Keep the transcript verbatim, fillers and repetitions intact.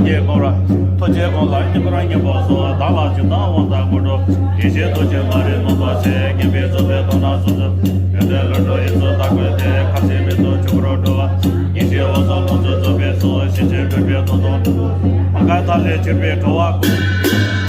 ཀྱེ་སྐོར། ཐུགས་རྗེའི་དགོངས་ལ་བསྙེན་བཀུར་བསྙེན་པར་གསོལ། བདག་ལ་སྦྱིན་བདག་དབང་དང་སྔོན་འགྲོ། ཡེ་ཤེས་ཐུགས་རྗེ་མ་རིག་ནོར་བུ་ཆེ། ངན་པའི་རྩུབ་པའི་དོན་རྣམས་སོ་སོར། ཡོན་ཏན་ལྷུན་གྲུབ་ཡིད་སུ་བདག་བསྐུལ་ཏེ། ཁ་ཟས་མི་སྡུག་ཆོས་སྐུར་འགྲོ་བ། ཡེ་ཤེས་འོད་སྲུང་ལྷུན་གྱིས་གཙུགས་པའི་གཟུགས། ཞི་བྱེད་སྤྲུལ་པའི་སྟོབས་དང་། མ་ག་དྷ་ལས་གྱུར་པའི་དྲི་བ་ཀུན།